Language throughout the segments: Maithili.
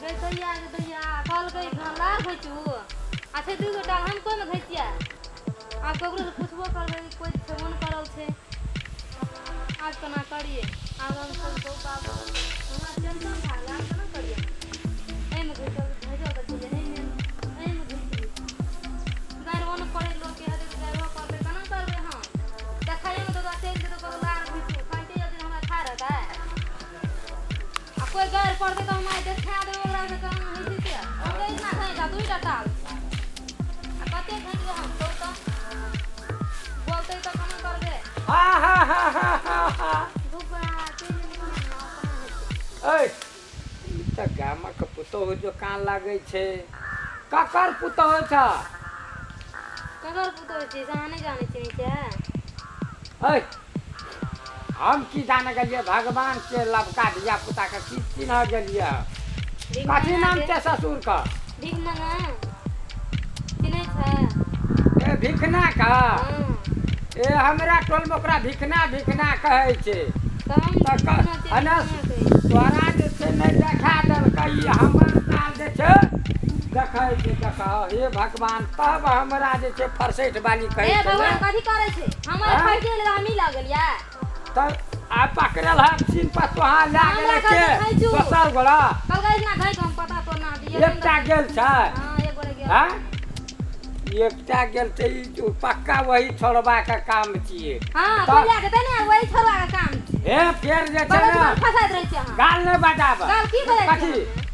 गे दैया गे दैया कहलकै लार घैचू आ छै दू गोटा हम कोन घैचिया आब ककरो से पुछबो करबै कोइ छेबो नहि करल छै आब केना करियै आब हम सब कहू बाबू हमरा टेंशन भए गेलै आब केना करियै एहिमे घैचल घैचल तऽ छै एहिमे एहिमे घैचबै गारिओ नहि पड़ै लोकके हेतै तऽ गारिओ पड़तै केना करबै हम देखैएमे तऽ ओकरा चलि जेतै ककरो लार घैचू खाइते जेतै हमरा खा रहतै आ कोइ गारि पड़तै तऽ हम आइ देखा देबै ओकरा से केना होइ छै से हम तऽ इतना घैचा दूटा टाल आ कते घैचबै हम कहू तऽ बोलतै तऽ केना करबै हा हा हा हा हा हा धुपा चलि जेबै केना केना हेतै ऐ ई तऽ गामक पुतोहु जकाँ लागै छै ककर पुतोहु छ ककर पुतोहु छियै से अहाँ नहि जानै छियै से ऐ हम की जाने गेलियै भगवान के लबका धिया पुता के की चिन्ह गेलियै भीख कथी नाम मंगा छै ससुर के भीख मंगा चिन्है छै ए भिखना का हँ ए हमरा टोल में ओकरा भिखना भिखना कहै छै तऽ हम तऽ चिन्है छियै, अना भिखना कहै छै। तोरा जे छै नहि देखा देलकै ई हमर ताल जे छै देखै छै देखा हे भगवान तब हमरा जे छै फरसैठ वाली कहै हे छलै भगवान कथी करै छै हमर आँय? फटि गेलै हमही लागल यऽ तऽ आ पकड़ल हम सीन पर तोहा लए हमरा गेलै के कहलकै खैचू। दोसर गोला कहलकै इतना घैट हम पता तो ना दिए एकटा गेल छै हां एक गोरे गेल हाँ एकटा गेल छै ई जो पक्का वही छोड़बा के काम छियै हां तऽ- कोई लए के ते ने वही छोड़वा के काम छै हे फेर जे छै बगल ने में फसाइत रहै छै अहाँ गाल नहि बजाब गाल की बजाय कथी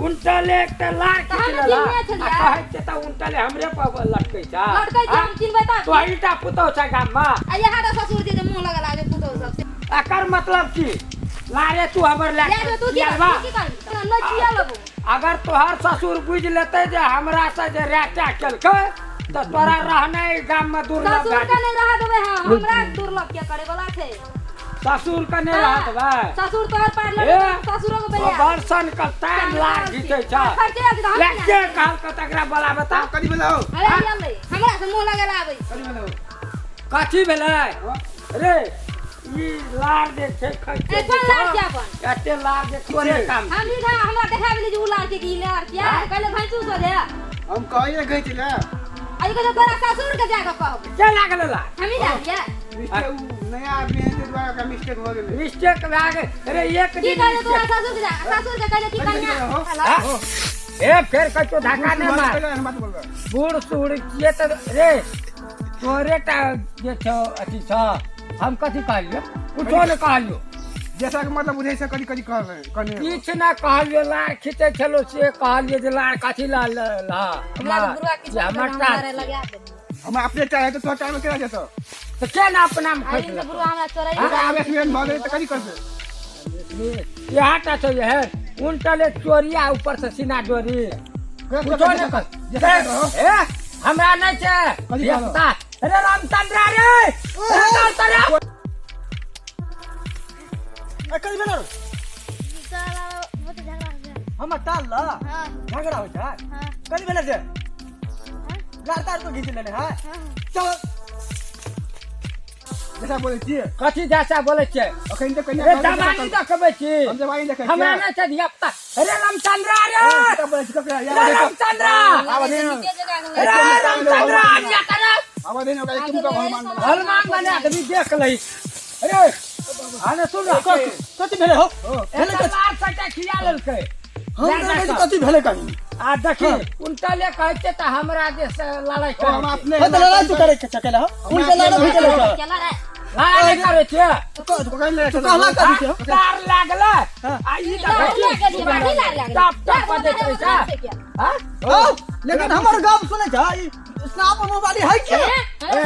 उनटल एक तऽ लार तऽ खींच हम लेला चिन्हने छलियै। आ कहै छै तऽ उनटले हमरे पर लटकै छै लटकै छै हम चिन्हबै तब तोही टा पुतहु छै गाममे आ इएह टा ससुर जी जे मुँह लगल आगे पुतहु सब से एकर मतलब की लारे तू हमर लए ले जो तू की लेबा। तू की करबी नहि चिया लेबो अगर तोहर ससुर बुझि लेतै जे हमरा से जे रैचा केलकै तऽ तोरा रहनाइ गाममे दुर्लभ ससुर भए के जेतै नहि रह देबै हम हमरा दुर्लभ के करे वाला छै ससुर के नहि हाँ। रह देबै ससुर तोहर पार ए, लगे ससुरो के ओ बलिया बरसन के तान लार घीचै छै खर्चे आबि तऽ हम ले किया के कहलकै तकरा बोला बता कथी भेलौ अरे गेलै हमरा से मुँह लगेला आबै छै। कथी भेलौ कथी भेलै रे ई लार जे छै खैचे ए, कोन लार छै अपन? एते लार जे तोरे काम हम ई हमरा देखा गेलै जे उ लार छै कि ई लार छै कहले भैंसू सोझे हम कहिए गई छलै आ ई कहै तोरा ससुर के जाके कहब के लागल लार हमही जानिए मिस्टेक उ नया आदमी है ताहि दुआरे ओकरा मिस्टेक भऽ गेलै मिस्टेक भए गेल अरे एक की दिन कहले तोरा mistake- ससुर के जा ससुर के कहले कि कन्या हो? हाँ? ए फेर कहियो धक्का नहि मार बात बोल रहा बूढ़ सूढ़ किए तऽ रे तोरे टा जे छौ अथी छौ हम कथी कहलियो कुछो नहि कहलियो जैसा के मतलब बुझै से करी करी कर रहे कने किछु नहि कहलियो लार खींचै छलो से कहलियो जे लार कथी ला ला ला हमरा तऽ बुढ़वा किछु हमर हमरा टा लगा देलक हम अपने चाहे तो तोहर टाइम में केना जेतौ तऽ केना अपना मे आ खसि ई लेतौ? बुढ़वा हमरा चोरै ओकरा आवेश में भऽ गेलै तऽ कथी करतै यहाँ टा छौ ये उनटले चोरिया ऊपर से सीना डोरी कुछो नहि कर ए हमरा नहि छै कथी कहलौ? एकता अरे रामचंद्र रे रामचंद्र कथी भेलै साला बहुत झगड़ा हो गया हमर टाल ल हाँ झगड़ा होइ छै हाँ कथी भेलै से लार तार को घीच लेने है हाँ चल जैसा बोलै छियै कथी जैसा बोलै छियै अखन तऽ कन्या रे जवानी देखबै छी हम जवानी देखै छियै। हमरा नहि छै धिया पुता अरे रामचंद्र रे बोलै छी ककरा रे रामचंद्र आवाज दे रे रामचंद्र आज्ञा कर आवाज दे ओकरा एक मुका हनुमान बना हनुमान बना आदमी देख लही अरे आने सुन रहा कथी भेलै हो भेलै एकर लार सटा खिया लेलकै हम जा तऽ कहै छी जा कथी भेलै कहीं आ देखी उनटले कहै छै तऽ हमरा जे से लड़ाइ ओ हम करै छै। अपने हे तऽ लड़ाइ तू करै के चकेला हो उनके लड़ाइ भी चलै छै केला रे लड़ाइ नहि करै छै तू कहला कथी छै तार लागलै आ ई देखै छी टप टप बजैत रहै छै हाँ? हौ, लेकिन हमर गप सुनै छ ई स्नाप मोबाइल है के ए,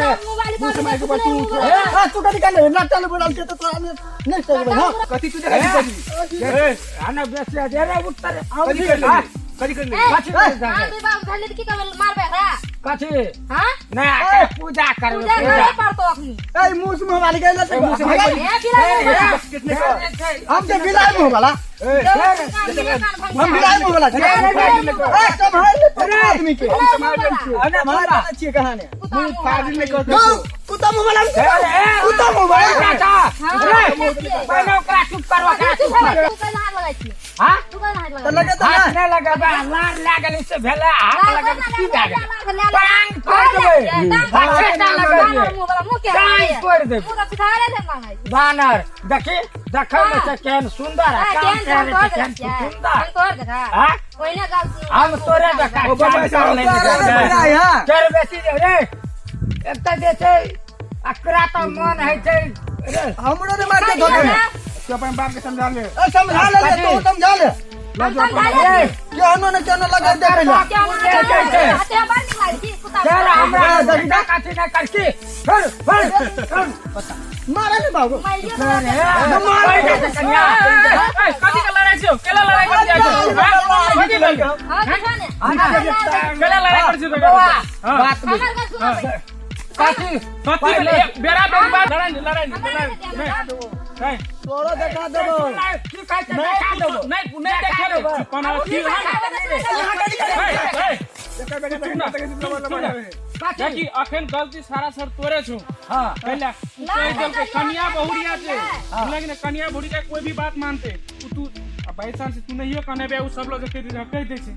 हां तू कथी कहले लटल बुड़ल छै तऽ तोरा नहि सकबै हां कथी तू देखै छी कथी ए, आने बेसी दे रे उत्तर कथी कर लेली कथी कर लेली कथी करै छै? कथी नहि आके पूजा करबै पूजा पूजा करे पड़तो अखनी ए मुंह से मोबाइल गेल ए, मुँह से मोबाइल कितने का हम तऽ बिलाय मुंह वाला हम बिलाय मुंह वाला छियै ए सम्हारि ले तू आदमी के हम सम्हारि लेल छियै आने सम्हारि सुन लेने छियै कहानी मुँह फाजिल नहि कर गौ कुत्ता मुंह वाला कुत्ता मुंह वाला चाचा रे पहिने ओकरा चुप कर ओकरा चुप कर हाँ तऽ लगेतौ हाथ ने नहि लगेबै। लार लागल से भेलै, हाथ लगेबै की भए गेलै? टांग तोड़ि देबै, हाथे लगेबै, टांग तोड़ि देबै। बानर देखी, देखै मे छै केहन सुन्दर आ काम करै छै केहन सुन्दर। हाँ? हम तोरे जकाँ ओ बाबा चाल चल नहि तोरा देबै। रे बड़ा है। चल बेसी दे रे, एकटा जे छै अकरा तऽ मन होइ छै रे। हमरो ने मार के धो दे। तू अपन बाप के समझा ले। ए, समझा ले रे, तू समझा ले। रे, केहनो ने केहनो लगा दे पहिले। चल हमरा ए, देखी देखा काठी नहि करছি। चल चल चल। मारे ने बाबू। कन्या। ए, कथी के लड़ाई छियौ? केला लड़ाई कर जाइ छौ? कथी भेल? केला लड़ाई कर छियौ? बौआ, हाँ। बात बुझ। कथी कथी भेल? एक बेरा बेरी बात। लड़ाई नहीं, लड़ाई नहीं, लड़ाई नहीं, नहीं। तोरो देखा देबो। की कहै छै? देखा देबो। नहीं, नहीं देखा देबो। चुप ना, ठीक है? ए, ए, एकर बेटा चुप ना, चुप ना। कथी? देखी, अखन गलती सारा सर तोरे छौ। हाँ। पहले उ कहि देलकै कनिया बहुरिया छै, बुझलक ने? कनिया बहुरिया कोई भी बात मानते। उ तू बाई चांस तू नहियो कनेबे, उ सब लोग कहि दै, कहि दै छै,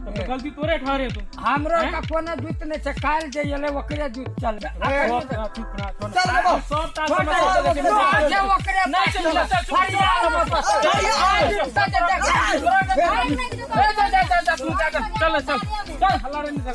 तब तऽ गलती तोरे ठहरे तू। हमरो तऽ कोनो जुत नहि छै। काल्हि जे एलै ओकरे जुत चलबै। चल रे बाबू। सब ता छोड़ दे, जो छै ओकरे। नहीं चल, चल, चल, चुप, चल, चल, चल, चल, चल, चल, हल्ला नहीं कर।